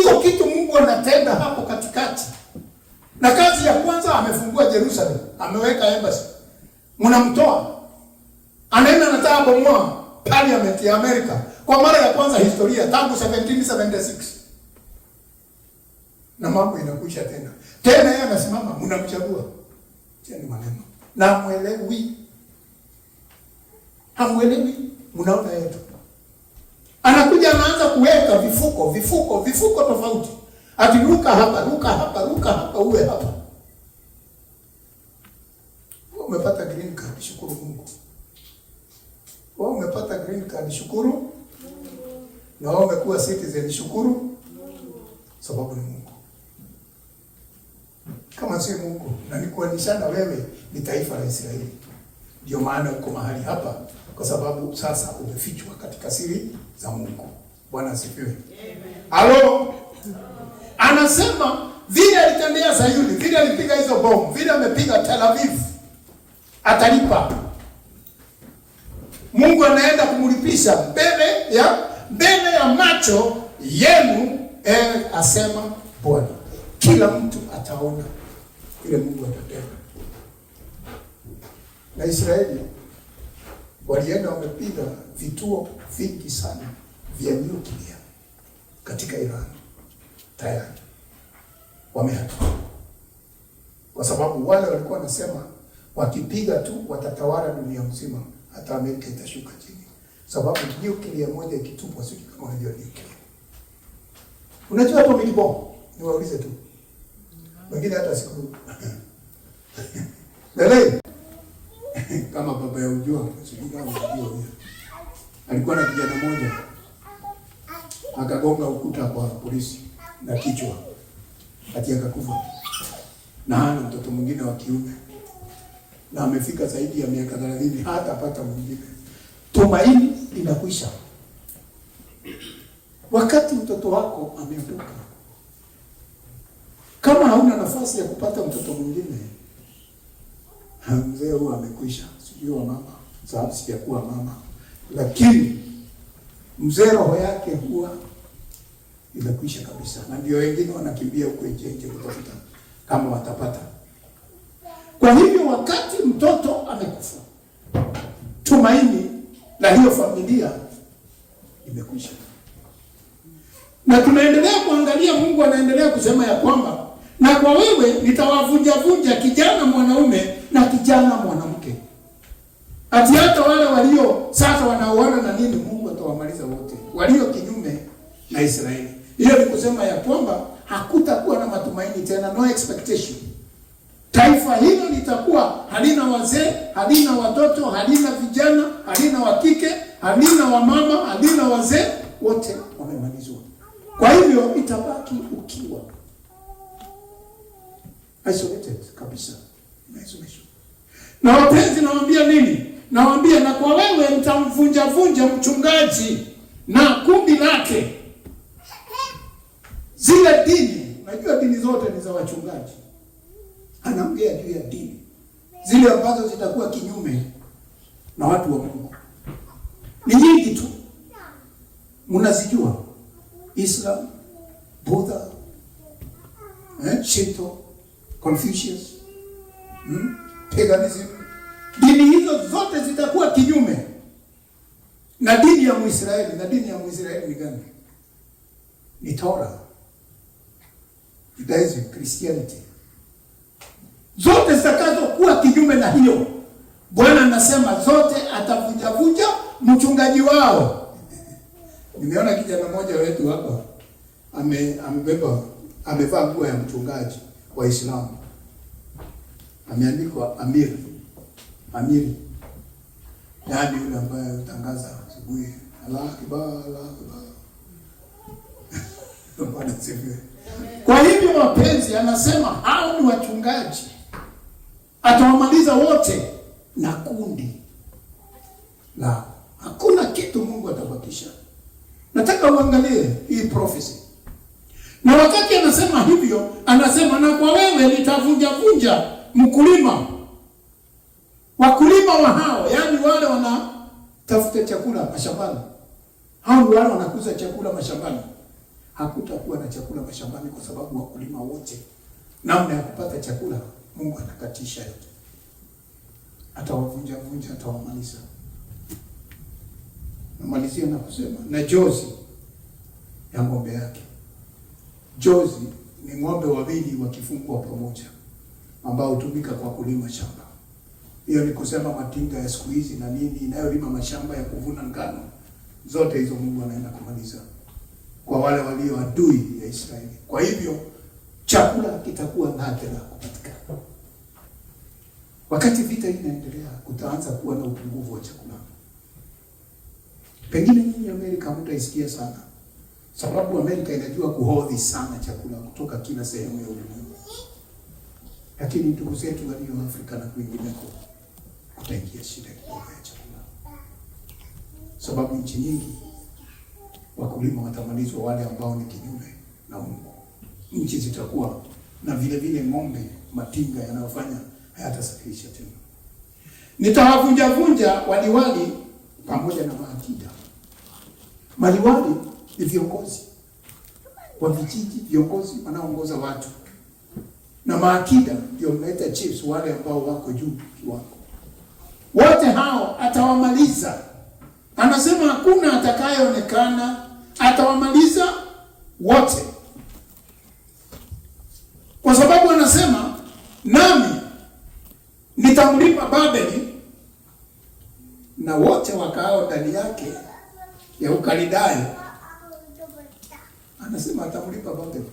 Iko kitu Mungu anatenda hapo katikati. Na kazi ya kwanza amefungua Jerusalem, ameweka embassy. Mnamtoa. Anaenda anataka bomoa parliament ya Amerika kwa mara ya kwanza historia tangu 1776. Na mambo inakwisha tena. Tena yeye anasimama, mnamchagua. Cheni maneno. Na hamwelewi, hamwelewi, mnaona yetu. Anakuja anaanza kuweka vifuko vifuko vifuko tofauti, ati ruka hapa, ruka hapa, ruka hapa, uwe hapa. Wewe umepata green card, shukuru Mungu. Wewe umepata green card, shukuru. Na wewe umekuwa citizen, shukuru, sababu ni Mungu. Kama si Mungu, na nikuonyeshana wewe ni taifa la Israeli. Ndio maana uko mahali hapa, kwa sababu sasa umefichwa katika siri za Mungu. Bwana asifiwe. Halo, anasema vile alitendea Sayuni, vile alipiga hizo bomu, vile amepiga Tel Aviv, atalipa. Mungu anaenda kumlipisha mbele ya macho yenu, asema Bwana. Kila mtu ataona ile Mungu atatenda. Na Israeli walienda wamepiga vituo vingi sana vya nuclear katika Iran, tayari wameharibu, kwa sababu wale walikuwa wanasema wakipiga tu watatawala dunia mzima, hata Amerika itashuka chini, sababu nuclear moja ikitupwa, sijui kama unajua nuclear. Unajua atomic bomb? Niwaulize tu wengine hata siku lele kama baba ya ujua, sijui kama unajua huyo. Alikuwa na kijana mmoja akagonga ukuta kwa polisi na kichwa, ati akakufa, na hana mtoto mwingine wa kiume, na amefika zaidi ya miaka 30, hatapata mwingine. Tumaini linakwisha wakati mtoto wako ameondoka. Kama hauna nafasi ya kupata mtoto mwingine, mzee huyu amekwisha. Sijui wa mama, sababu sijakuwa mama, lakini mzee roho yake huwa imekwisha kabisa, na ndio wengine wanakimbia huko nje nje kutafuta kama watapata. Kwa hivyo wakati mtoto amekufa, tumaini la hiyo familia imekwisha. Na tunaendelea kuangalia, Mungu anaendelea kusema ya kwamba na kwa wewe nitawavunjavunja kijana mwanaume na kijana mwanamke, ati hata wale walio sasa wanaoana na nini, Mungu atawamaliza wote walio kinyume na Israeli. Hiyo ni kusema ya kwamba hakutakuwa na matumaini tena, no expectation. Taifa hilo litakuwa halina wazee, halina watoto, halina vijana, halina wa kike, halina wamama, halina wazee, wote wamemalizwa. Kwa hivyo itabaki ukiwa, isolated kabisa, isolation. Na wapenzi, nawaambia nini? Nawaambia na kwa wewe nitamvunja vunja mchungaji na kundi lake. Zile dini, unajua dini zote ni za wachungaji. Anaongea juu ya dini zile ambazo zitakuwa kinyume na watu wa Mungu. Ni nyingi tu, mnazijua: Islam, Buddha, Shinto, Confucius, Paganism. Dini hizo zote zitakuwa kinyume na dini ya Muisraeli. Na dini ya Muisraeli ni gani? Ni Torah, Judaism, Christianity. Zote zitakazokuwa kinyume na hiyo, Bwana anasema zote atavunjavunja mchungaji wao. Nimeona kijana mmoja wetu hapa amebeba amevaa nguo ya mchungaji wa Islamu, ameandikwa Amir, Amiri, yaani yule ambaye hutangaza asubuhi Allah Akbar, Allah Akbar. Bwana asifiwe. Kwa hivyo wapenzi, anasema hao ni wachungaji, atawamaliza wote na kundi lao. Hakuna kitu Mungu atabakisha. Nataka uangalie hii prophecy. Na wakati anasema hivyo, anasema na kwa wewe nitavunja vunja mkulima, wakulima wa hao, yaani wale wanatafuta chakula mashambani, hao ndio wale wanakuza chakula mashambani. Hakutakuwa na chakula mashambani kwa sababu wakulima wote, namna ya kupata chakula Mungu atakatisha yote, atawavunja vunja, atawamaliza. Namalizia na kusema na jozi ya ng'ombe yake. Jozi ni ng'ombe wawili wakifungwa pamoja, ambao hutumika kwa kulima shamba. Hiyo ni kusema matinga ya siku hizi na nini inayolima mashamba ya kuvuna ngano, zote hizo Mungu anaenda kumaliza kwa wale walio adui ya Israeli. Kwa hivyo chakula kitakuwa nadra kupatikana. Wakati vita hii inaendelea, kutaanza kuwa na upungufu wa chakula. Pengine nyinyi Amerika hamtaisikia sana, sababu Amerika inajua kuhodhi sana chakula kutoka kila sehemu ya ulimwengu, lakini ndugu zetu walio Afrika na kwingineko kutaingia shida kidogo ya chakula, sababu nchi nyingi wakulima watamalizwa, wale ambao ni kinyume na Mungu. Nchi zitakuwa na vile vile ng'ombe, matinga yanayofanya hayatasafirisha tena. Nitawavunjavunja waliwali pamoja na maakida. Maliwali ni viongozi wa vijiji, viongozi wanaoongoza watu, na maakida ndio mnaita chiefs, wale ambao wako juu kiwango. Wote hao atawamaliza. Anasema hakuna atakayeonekana, atawamaliza wote, kwa sababu anasema nami nitamlipa Babeli na wote wakaao ndani yake ya Ukalidayo. Anasema atamlipa Babeli,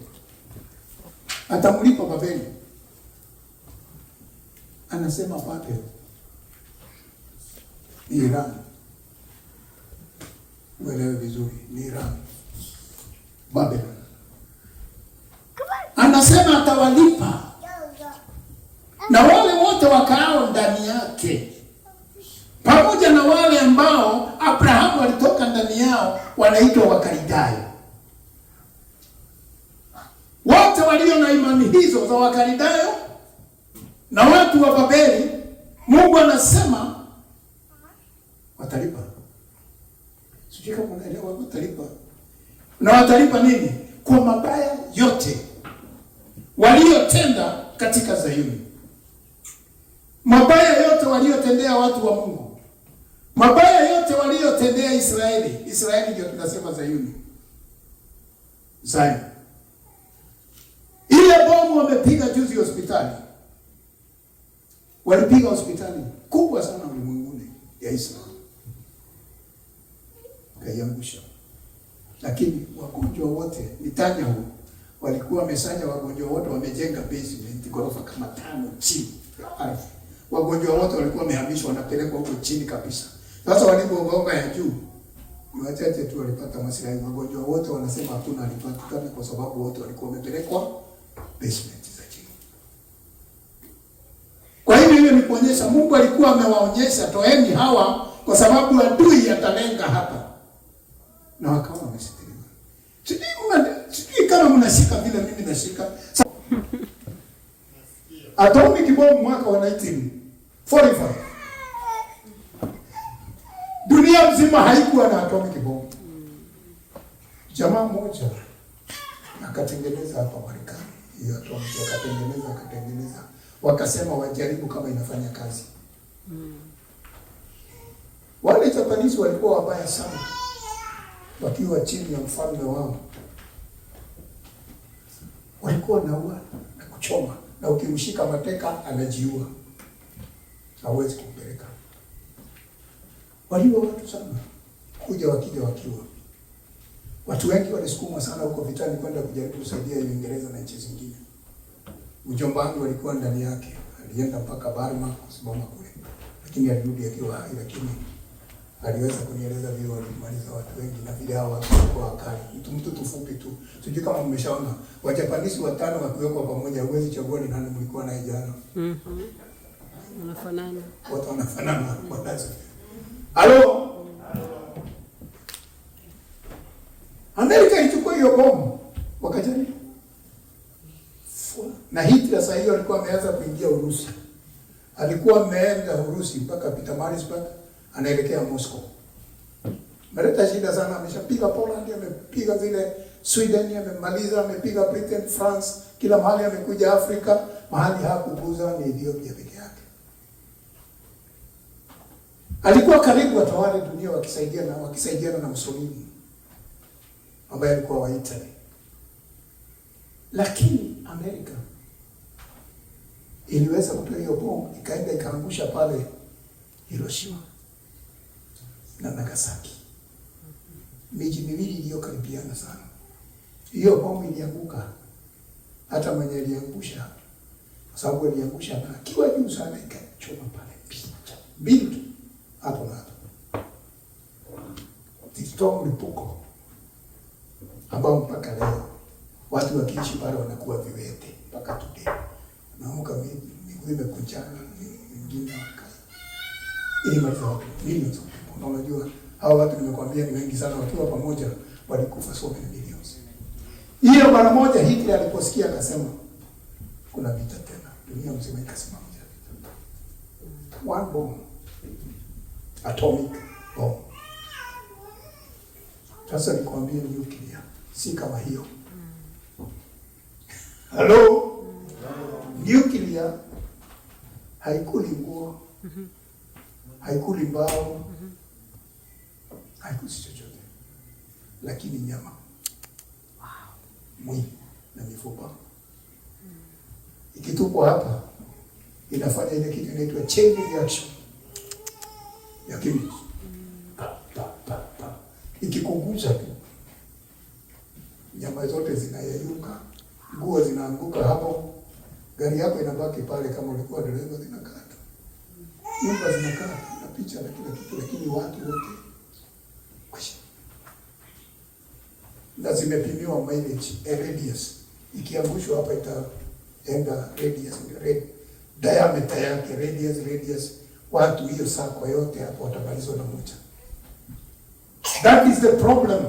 atamlipa Babeli. Anasema Babeli ni Iran, uelewe vizuri, ni Iran, Babeli. Anasema atawalipa na wale wote wakaao ndani yake, pamoja na wale ambao Abrahamu alitoka ndani yao, wanaitwa Wakalidayo. Wote walio na imani hizo za Wakalidayo na watu wa Babeli, Mungu anasema watalipa. Sijui kama unaelewa, watalipa. Na watalipa nini? Kwa mabaya yote waliotenda katika Zayuni, mabaya yote waliotendea watu wa Mungu, mabaya yote waliotendea Israeli. Israeli ndio tunasema Zayuni, Zayuni. Ile bomu wamepiga juzi hospitali, walipiga hospitali kubwa sana ulimwenguni ya Israeli, kaiangusha. Lakini wagonjwa wote, Netanyahu walikuwa wamesanya wagonjwa wote, wamejenga basement ghorofa kama 5 chini ya ardhi. Wagonjwa wote walikuwa wamehamishwa, wanapelekwa huko chini kabisa. Sasa walipogonga ya juu, ni wachache tu walipata maslahi. Wagonjwa wote wanasema hakuna alipatikana, kwa sababu wote walikuwa wamepelekwa basement za chini. Kwa hivyo hiyo ni kuonyesha Mungu alikuwa amewaonyesha, toeni hawa kwa sababu adui atalenga hapa, na wakawa wamesitiriwa. Sijui kama mnashika vile mimi nashika. Atomic bomb mwaka wa 1945 dunia mzima haikuwa na atomic bomb. Jamaa mmoja akatengeneza hapa Marekani hiyo atomic, akatengeneza, wakasema wajaribu kama inafanya kazi. Wale Japanese walikuwa wabaya sana, wakiwa chini ya mfalme wao walikuwa wanaua na kuchoma, na ukimshika mateka anajiua, hawezi kumpeleka. Waliua watu sana, kuja wakija wakiwa watu wengi walisukumwa sana huko vitani kwenda kujaribu kusaidia Uingereza na nchi zingine. Mjomba wangu alikuwa ndani yake, alienda mpaka Burma kusimama kule, lakini alirudi akiwa hai, lakini aliweza kunieleza vile walimaliza watu wengi na vile hao watu walikuwa wakali. Mtu tufupi tu. Sijui kama mmeshaona Wajapanisi 5 wakiwekwa pamoja, huwezi chagua ni nani mlikuwa naye jana. Wanafanana. Wote wanafanana. Halo? Amerika ilichukua hiyo bomu wakajaribu. Na Hitler sasa hiyo alikuwa ameanza kuingia Urusi. Alikuwa ameenda Urusi mpaka Petermaritzburg, anaelekea Moscow. Ameleta shida sana, ameshapiga Poland, amepiga zile Sweden, amemaliza, amepiga Britain, France, kila mahali amekuja Afrika, mahali hakuguza ni Ethiopia peke yake. Alikuwa karibu atawale dunia wakisaidiana na Mussolini ambaye alikuwa wa Italy. Lakini Amerika Iliweza kutoa hiyo bomu ikaenda ikaangusha pale Hiroshima na Nagasaki, miji miwili iliyokaribiana sana. Hiyo bomu ilianguka, hata mwenye aliangusha, kwa sababu aliangusha na akiwa juu sana, ikachoma pale picha mbili tu hapo na hapo, zilitoa mlipuko ambao mpaka leo watu wakiishi pale wanakuwa viwete mpaka today. Naamka miguu imekunjana, wengine wakai ilimaliza watu millions of people. Na unajua hawa watu nimekwambia ni wengi sana, wakiwa pamoja walikufa so many millions. Hiyo mara moja Hitler aliposikia akasema kuna vita tena, dunia mzima ikasimamisha vita. One bomb, atomic bomb. Sasa nikwambie, nuclear si kama hiyo. Hello? Nuclear haikuli nguo, haikuli mbao, haikuli chochote, lakini nyama, mwili na mifupa. Ikitupwa hapa inafanya ile kitu inaitwa chain reaction ya chemicals. Pa, pa, pa, pa. Ikikugusa tu nyama zote zinayeyuka, nguo zinaanguka hapo, gari yako inabaki pale, kama ulikuwa dereva, zinakaa tu, nyumba zinakaa na picha na kila kitu, lakini watu wote kwisha. Na zimepimiwa mileage, a radius, ikiangushwa hapa itaenda radius, red, diameter yake radius, watu hiyo sako yote hapo watamalizwa na moja. That is the problem.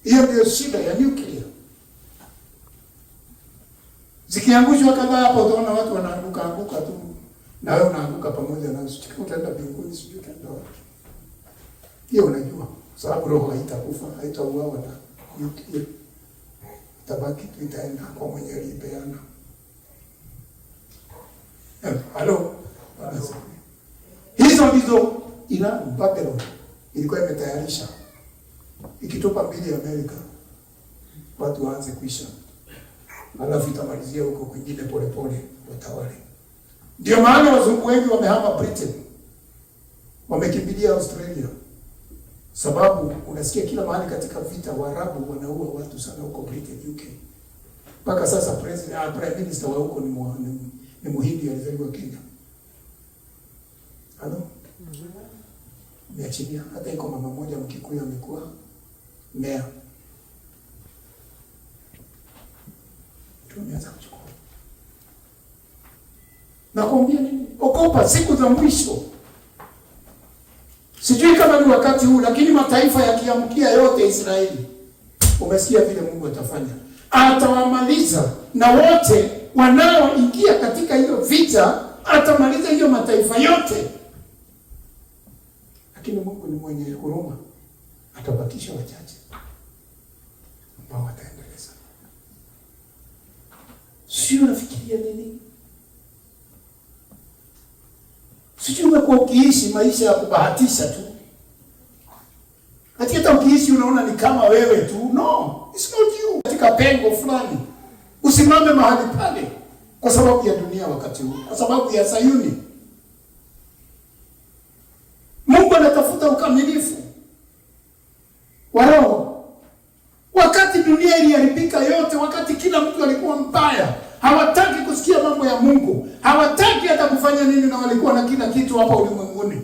Hiyo ndio shida ya nuclear. Zikiangushwa kadhaa hapo, utaona watu wanaanguka anguka tu, na wewe unaanguka pamoja nao. Sijui kama utaenda mbinguni, sijui utaenda wapi. Hiyo unajua, sababu roho haitakufa, haitauawa na nuclear, itabaki tu, itaenda kwa mwenye aliipeana. Halo, hizo ndizo Iran, Babylon ilikuwa imetayarisha, ikitupa mbili Amerika, watu waanze kuisha, alafu itamalizia huko kwingine polepole watawale. Ndio maana wazungu wengi wamehama Britain, wamekimbilia Australia, sababu unasikia kila mahali katika vita Waarabu wanaua watu sana huko Britain, UK. Mpaka sasa president, prime minister wa huko ni Muhindi alizaliwa Kenya. Halo? Niachilia. Hata iko mama mmoja Mkikuyu amekuwa meya. Tumeanza kuchukua. Nakwambia nini? Ogopa siku za mwisho. Sijui kama ni wakati huu, lakini mataifa yakiamkia yote Israeli, umesikia vile Mungu atafanya, atawamaliza na wote wanaoingia katika hiyo vita, atamaliza hiyo mataifa yote. Lakini Mungu ni mwenye huruma, atabakisha wachache ambao wataendeleza. Sio unafikiria nini? Sijui umekuwa ukiishi maisha ya kubahatisha tu. Hata ukiishi unaona ni kama wewe tu. No, it's not you. Katika pengo fulani usimame mahali pale kwa sababu ya dunia wakati huu, kwa sababu ya Sayuni. Mungu anatafuta ukamilifu wa roho. Wakati dunia iliharibika yote, wakati kila mtu alikuwa mbaya, hawataki kusikia mambo ya Mungu, hawataki hata kufanya nini, na walikuwa na kila kitu hapa ulimwenguni.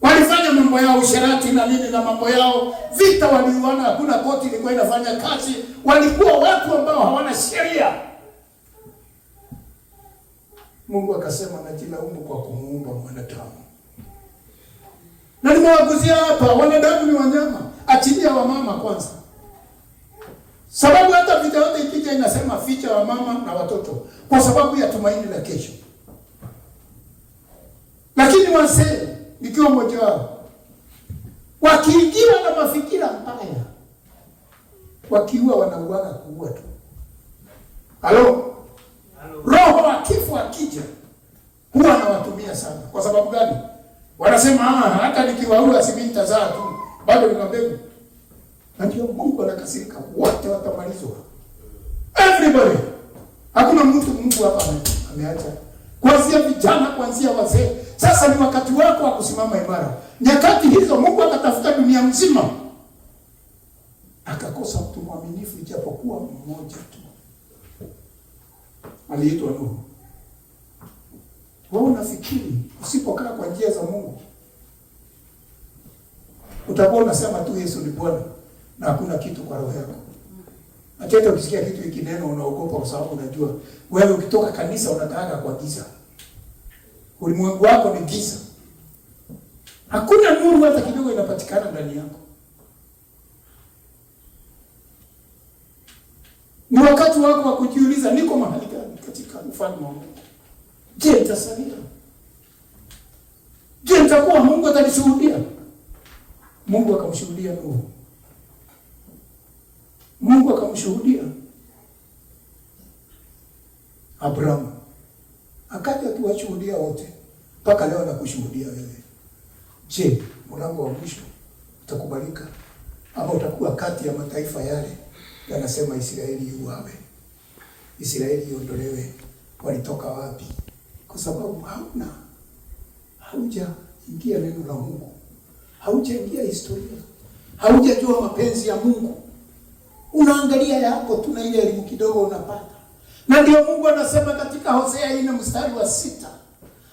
Walifanya mambo yao usherati na nini na mambo yao, vita waliuana, hakuna koti ilikuwa inafanya kazi. Walikuwa watu ambao hawana sheria. Mungu akasema, najilaumu kwa kumuumba mwanadamu. Na nimewaguzia hapa, wanadamu ni wanyama. Achilia wamama kwanza, sababu hata vita yote ikija inasema ficha wamama na watoto kwa sababu ya tumaini la kesho. Lakini wazee, nikiwa mmoja wao, wakiingiwa na mafikira mbaya, wakiua wanauaga kuua tu. Halo, roho wa kifo akija huwa anawatumia sana. Kwa sababu gani? Wanasema hata nikiwaua si mimi nitazaa tu, bado nina mbegu. Na ndio Mungu anakasirika, wote watamalizwa. Everybody. Hakuna mtu Mungu hapa ameacha. kuanzia vijana, kuanzia wazee. Sasa ni wakati wako wa kusimama imara. Nyakati hizo Mungu akatafuta dunia mzima, akakosa mtu mwaminifu ijapokuwa mmoja tu, aliitwa Nuhu. Wewe unafikiri usipokaa kwa njia za Mungu utakuwa unasema tu Yesu ni Bwana na hakuna kitu kwa roho yako? Hata ukisikia kitu hiki neno unaogopa, kwa sababu unajua wewe ukitoka kanisa unakaaga kwa giza. Ulimwengu wako ni giza. Hakuna nuru hata kidogo inapatikana ndani yako. Ni wakati wako wa kujiuliza, niko mahali gani katika ufalme wa Mungu? Je, nitasalia? Je, nitakuwa Mungu atanishuhudia? Mungu akamshuhudia Nuhu. Mungu akamshuhudia Abrahamu. Akaja akiwashuhudia wote mpaka leo anakushuhudia wewe. Je, mlango wa mwisho utakubalika ama utakuwa kati ya mataifa yale yanasema Israeli iuawe, Israeli iondolewe? Walitoka wapi? Kwa sababu haujaingia neno la Mungu, haujaingia historia, haujajua mapenzi ya Mungu. Unaangalia yako tu na ile elimu kidogo unapata. Na ndio Mungu anasema katika Hosea 4 mstari wa 6,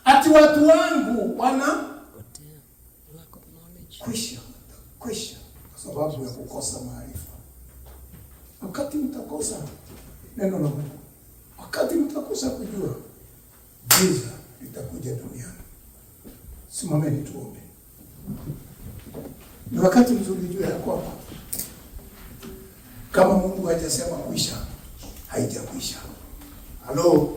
ati watu wangu wana kwisha kwisha kwa sababu ya kukosa maarifa. Wakati mtakosa neno la Mungu, wakati mtakosa kujua, giza litakuja duniani. Simameni tuombe. Ni wakati mzuri juu ya kwamba kama Mungu hajasema kwisha, haijakwisha. Halo?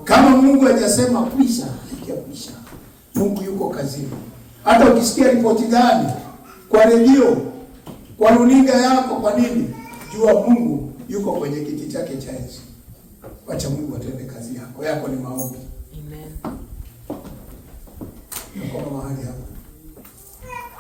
Kama Mungu hajasema kwisha, haijakwisha. Mungu yuko kazini. Hata ukisikia ripoti gani kwa redio, kwa runinga yako, kwa nini? Jua Mungu yuko kwenye kiti chake cha enzi. Wacha Mungu atende kazi yako. Yako ni maombi. Amen. Niko mahali hapa.